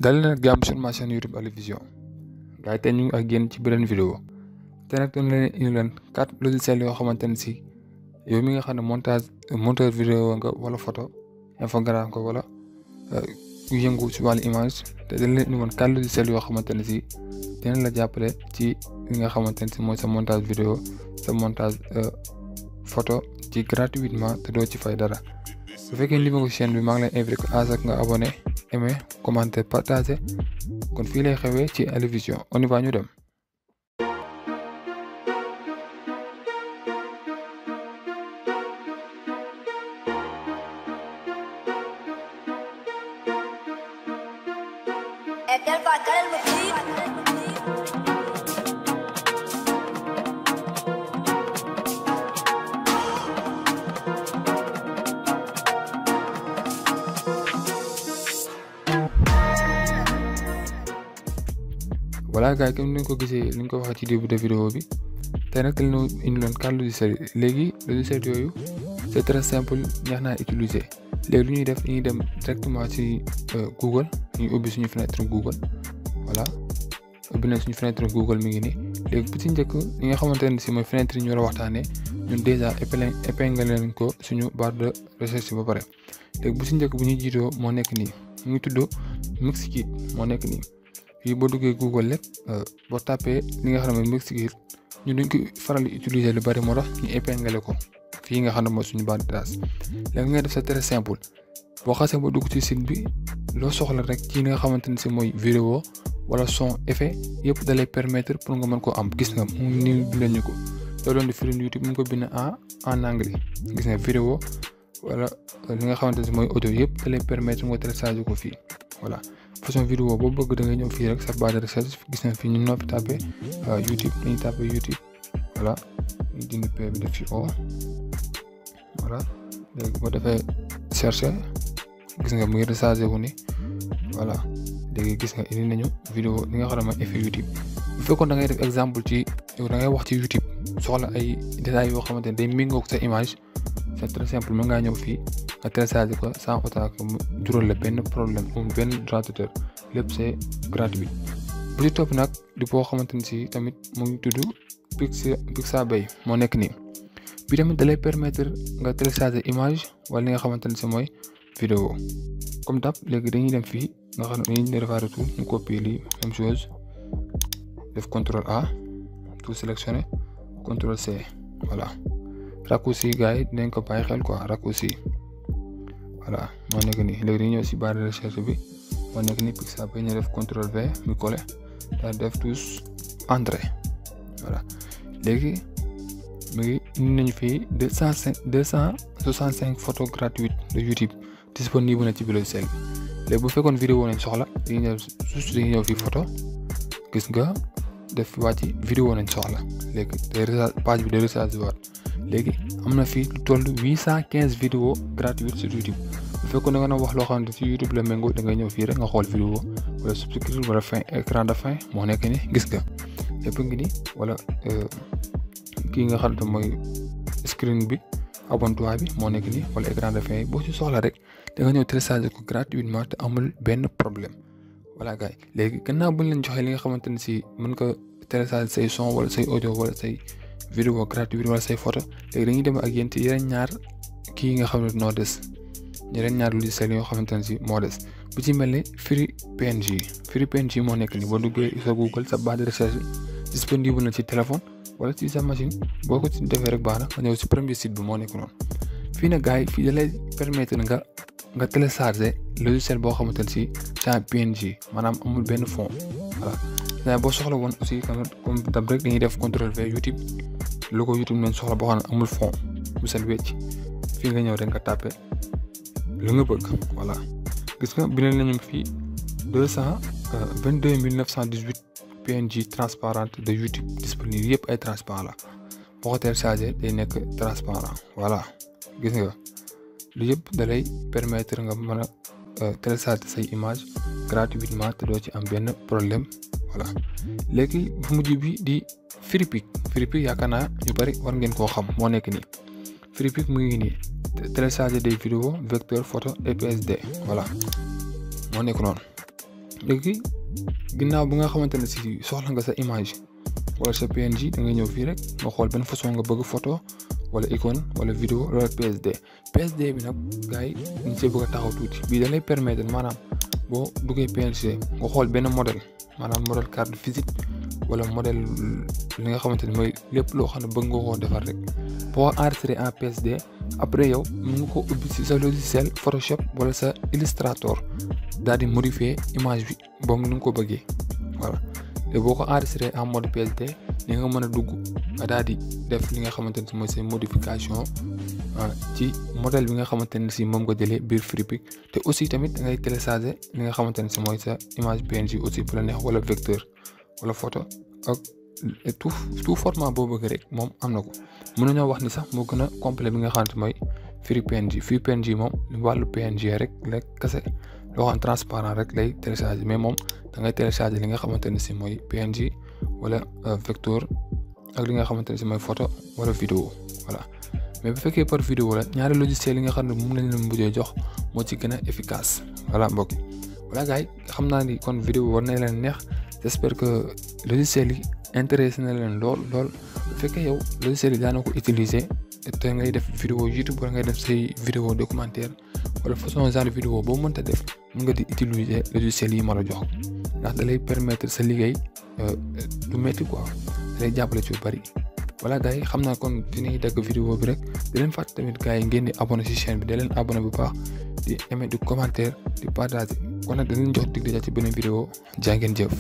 dal leen ak jàmm sur ma chaîne YouTube Ali Vision gars yi tey ñu ngi ak yéen ci beneen vidéo te nag dañ leen indi leen 4 logiciels yoo xamante ne si yow mi nga xam ne monteur vidéo nga wala photo infographe nga wala ku yëngu si wàllu image te dañ leen indi woon 4 logiciels yoo xamante ne si dinañ la jàppale ci li nga xamante ne si mooy sa montage vidéo sa montage photo ci gratuitement te doo ci fay dara bu fekkee li ma ko chaîne bi maa ngi lay invité à ce que nga abonné aimer commenter partager kon fii lay xewee ci Ali Vision on y va ñu dem. voilà gars yi comme ni nga ko gisee ni nga ko waxee ci début de vidéo bi tey nag dañu indi loon 4 logiciels yi léegi logiciels yooyu c'est très simple neex naa utiliser léegi lu ñuy def dañuy dem directement ci Google ñuy ubbi suñu fenêtre Google voilà ubbi nañ suñu fenêtre Google mi ngi nii léegi bu ci njëkk li nga xamante ne si mooy fenêtre yi ñu war a waxtaanee ñun déjà épinglé leen ko suñu barre de recherche ba pare léegi bu ci njëkk bu ñuy jiitoo moo nekk nii mu ngi tudd Mixkit moo nekk nii. fii boo duggee Google rek boo tapé li nga xam ne Mixkit ñu duñ ko faral di utiliser lu bari moo tax ñu épinglé ko fii nga xam ne mooy suñu base de données léegi nga def c'est très simple boo xasee ba dugg ci site bi loo soxla rek ci li nga xamante ne si mooy vidéo wala son effet yëpp da lay permettre pour nga mën koo am gis nga mu ni bindal ñu ko loolu doon di film YouTube mu ngi ko bind en anglais gis nga vidéo wala li nga xamante ne si mooy audio yëpp da lay permettre nga télécharger ko fii voilà. façon vidéo boo bëgg da ngay ñëw fii rek sa barre de recherche gis nañ fii ñu noppi tapé YouTube dañuy tapé YouTube voilà ñu dindi p bi def fi o voilà léegi boo defee chercher gis nga mu ngi rechargé wu ni voilà léegi gis nga indi nañu vidéo li nga xam ne mooy effet YouTube bu fekkoon da ngay def exemple ci yow da ngay wax ci YouTube soxla ay détails yoo xamante ne day méngoog sa image c'est très simple mën ngaa ñëw fii nga télécharger ko sans autant que mu jural la benn problème amul benn droit d'auteur lépp c'est gratuit bu ci topp nag di boo xamante ni si tamit mu ngi tudd Pixabay moo nekk nii bi tamit da lay permettre nga télécharger image wala li nga xamante ni si mooy vidéo comme d'hab léegi dañuy dem fii nga xam ne dañuy defaat retour ñu copier lii même chose def CTRL A tout sélectionné CTRL C voilà raccourci gars yi dinañ ko bàyyi xel quoi raccourci voilà moo nekk nii léegi dañuy ñëw si barre de recherche bi moo nekk nii Pixabay ñu def CTRL V mu collé daal def tous entrée voilà léegi mu ngi indi nañu fii 265 photos gratuites de YouTube disponible na ci biir logiciel bi léegi bu fekkoon vidéo nañ soxla dañuy ñëw juste dañuy ñëw fii photo gis nga def wàcc vidéo nañ soxla léegi day page bi day recharger waat léegi am na fii lu toll 815 vidéos gratuites sur YouTube bu fekkoon da nga wax loo xamante ci YouTube la méngoo da ngay ñëw fii rek nga xool vidéo wala subtitre wala fin écran de fin moo nekk ni gis nga lépp ngi ni wala kii nga xam ne mooy screen bi abonnement bi moo nekk ni wala écran de fin boo ci soxla rek da nga ñëw télécharger ko gratuitement te amul benn problème voilà gars yi léegi gannaaw bu ñu leen joxee li nga xamante ne si mën nga télécharger say son wala say audio wala say vidéo gratuite wala say photo léegi dañuy dem ak yéen ci yeneen ñaar kii nga xam ne noo des yeneen ñaar logiciel yoo xamante ne si moo des bu ci mel ni FreePNG moo nekk ni boo duggee sa Google sa barre de recherche disponible na ci téléphone wala ci sa machine boo ko ci defee rek baax na nga ñëw si premier site bi moo nekk noonu fii nag gars yi fii da lay permettre nga télécharger logiciel boo xamante ne si c'est PNG maanaam amul benn fond voilà mais boo soxla woon aussi comme dab rek dañuy def CTRL V YouTube logo YouTube nañ soxla boo xam ne amul fond bu set wecc fii nga ñëw rek nga tapé lu nga bëgg voilà gis nga bindal nañu fii 222 PNG transparente de YouTube disponible yëpp ay transparent la boo ko téléchargé day nekk transparent voilà gis nga lu yëpp da lay permettre nga mën a télécharger say image gratuitement te doo ci am benn problème voilà léegi bu mujj bi di FreePic yaakaar naa ñu bari war ngeen koo xam moo nekk nii FreePic mu ngi nii télécharger des vidéos vecteur photo et PSD voilà moo nekk noonu léegi ginnaaw bi nga xamante ne si soxla nga sa image wala sa PNG da ngay ñëw fii rek nga xool benn façon nga bëgg photo wala icône wala vidéo wala PSD bi nag gars yi ñu see bëgg a taxaw tuuti bii da lay permettre maanaam boo duggee PNG nga xool benn modèle maanaam modèle carte visite wala modèle li nga xamante ne mooy lépp loo xam ne bëgg nga koo defar rek boo enregistré en PSD après yow mën nga ko ubbi si sa logiciel Photoshop wala sa Illustrator daal di modifier image bi ba mu ni nga ko bëggee voilà te boo ko enregistré en mode PSD li nga mën a dugg nga daal di def li nga xamante ne si mooy say modification ci modèle bi nga xamante ne si moom nga jëlee biir Freepik te aussi tamit da ngay télécharger li nga xamante ne si mooy sa image PNG aussi bu la neex wala vecteur wala photo ak tout format boo bëgg rek moom am na ko mën nañoo wax ni sax moo gën a complet bi nga xamante mooy FreePNG moom wàllu PNG rek la kese loo xam transparent rek lay télécharger mais moom da ngay télécharger li nga xamante ne si mooy PNG wala vecteur ak li nga xamante ne si mooy photo wala vidéo voilà mais bu fekkee par vidéo la ñaari logiciel yi nga xam ne moom lañ leen mujjee jox moo ci gën a efficace voilà mbokk yi voilà gars yi xam naa ni kon vidéo war na leen neex j'espère que logiciel yi intéressé na leen lool bu fekkee yow logiciel yi daana ko utiliser te ngay def vidéo YouTube wala ngay def say vidéo documentaire wala façon genre vidéo boo mënta def mën nga di utiliser logiciel yi ma la jox ndax da lay permettre sa liggéey du métti quoi da lay jàppale ci lu bari voilà gars yi xam naa kon fi ñuy dagg vidéo bi rek di leen fàtte tamit gars yi ngeen di abonné ci chaîne bi da leen abonné bu baax di aimer di commentaire di partager kon nag da leen jox dig daja ci beneen vidéo jaa ngeen jëf